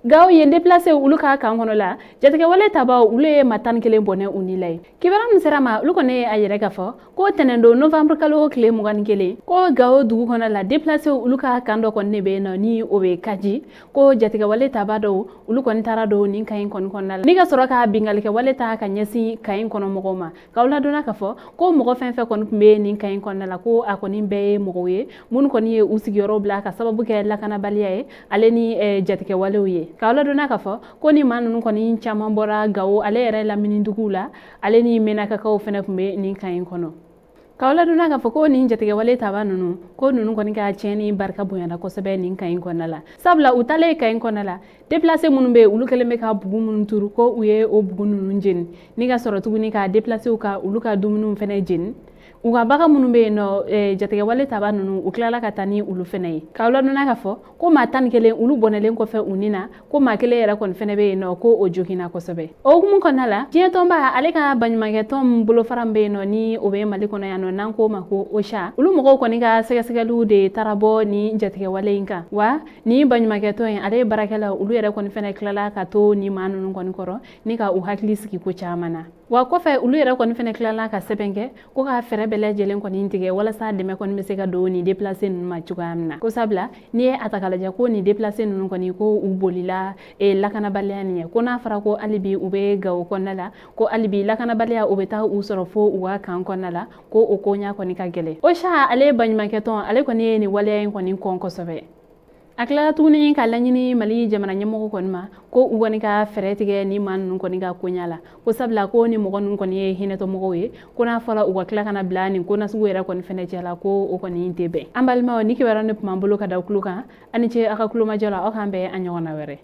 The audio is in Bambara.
Gawo yen déplacé olu ka kan kɔnɔ la, jatigɛwale tabaw olu ye maa 11 bɔnɛ u ni la ye. Kibaruya min sera ma, olu kɔni ye a yɛrɛ k'a fɔ ko tɛnɛndon novembre kalo tile 21, ko Gawo dugu kɔnɔ la, déplacé olu ka kan dɔ kɔni de bɛ yen nɔ ni o bɛ Kaji, ko jatigɛwale taba dɔw olu kɔni taara don nin kan in kɔni kɔnɔna la ni ka sɔrɔ ka binkalikɛwale ta ka ɲɛsin kan in kɔnɔ mɔgɔw ma. K'aw ladɔnna k'a fɔ ko mɔgɔ fɛn fɛn kɔni tun bɛ nin kan in kɔnɔna la, ko a kɔni bɛɛ ye mɔgɔw ye minnu kɔni ye u sigiyɔrɔ bila ka sababu kɛ lakanabaliya ye ale ni jatigɛwalew ye. K'aw ladɔnna k'a fɔ ko ni maa ninnu kɔni caman bɔra Gawo ale yɛrɛ lamini duguw la, ale ni Menakakaw fɛnɛ tun bɛ nin kan in kɔnɔ. K'aw ladɔnna k'a fɔ ko nin jatigɛwale taba ninnu, ko ninnu kɔni ka tiɲɛni barika bonyana kosɛbɛ nin kan in kɔnɔna la, sabula u taalen kan in kɔnɔna la, déplacé minnu bɛ yen, olu kɛlen bɛ ka bugu minnu turu, ko u ye o bugu ninnu jeni ni ka sɔrɔ tuguni ka déplacé ka olu ka dumuniw fɛnɛ jeni. U ka bagan minnu bɛ yen nɔ, jatigɛwale taba ninnu u tilala ka taa ni olu fɛnɛ ye. K'aw ladɔnna k'a fɔ ko maa 11 olu bɔnɛlen kɔfɛ u ni na, ko maa kelen yɛrɛ kɔni fɛnɛ bɛ yen nɔ ko o joginna kosɛbɛ. O hukumu kɔnɔna la, diɲɛ tɔnba ale ka baɲumankɛtɔn min bolofara bɛ yen nɔ ni o bɛ Mali kɔnɔ yan nɔ n'an k'o ma ko OCHA, olu mɔgɔw kɔni ka sɛgɛsɛgɛliw de taara bɔ nin jatigɛwale in kan. Wa nin baɲumankɛtɔn in ale ye baarakɛla, olu yɛrɛ kɔni fɛnɛ tilala ka to nin maa ninnu kɔni kɔrɔ ni ka u hakili sigi ko caman na. Wa kɔfɛ olu yɛrɛ kɔni fɛnɛ tilala ka sɛbɛn kɛ ko ka fɛɛrɛ bɛɛ lajɛlen kɔni tigɛ walasa dɛmɛ kɔni bɛ se ka don nin déplacé ninnu ma cogoya min na. Ko sabula n'i ye a ta k'a lajɛ ko nin déplacé ninnu kɔni ko u bolila lakanabaliya nin ye, ko n'a fɔra ko hali bi u bɛ Gawo kɔnɔna la, ko hali bi lakanabaliya o bɛ taa u sɔrɔ fo u ka kan kɔnɔna la, ko o koɲa kɔni ka gɛlɛn. OCHA ale ye baɲumankɛtɔn, ale kɔni ye nin waleya in kɔni kɔn kosɛbɛ. A tilala tuguni ka laɲini Mali jamana ɲɛmɔgɔ kɔni ma ko u kɔni ka fɛɛrɛ tigɛ ni maa ninnu kɔni ka koɲa la, ko sabula ko ni mɔgɔ ninnu kɔni ye hinɛtɔmɔgɔw ye, ko n'a fɔra u ka tila ka na bila nin ko nasugu yɛrɛ kɔni fɛnɛ cɛ la, ko o kɔni tɛ bɛn. An balimaw, ni kibaruya ne tun b'an bolo ka da tulo kan, a ni ce aw ka kulomajɔ la, aw k'an bɛn a ɲɔgɔnna wɛrɛ.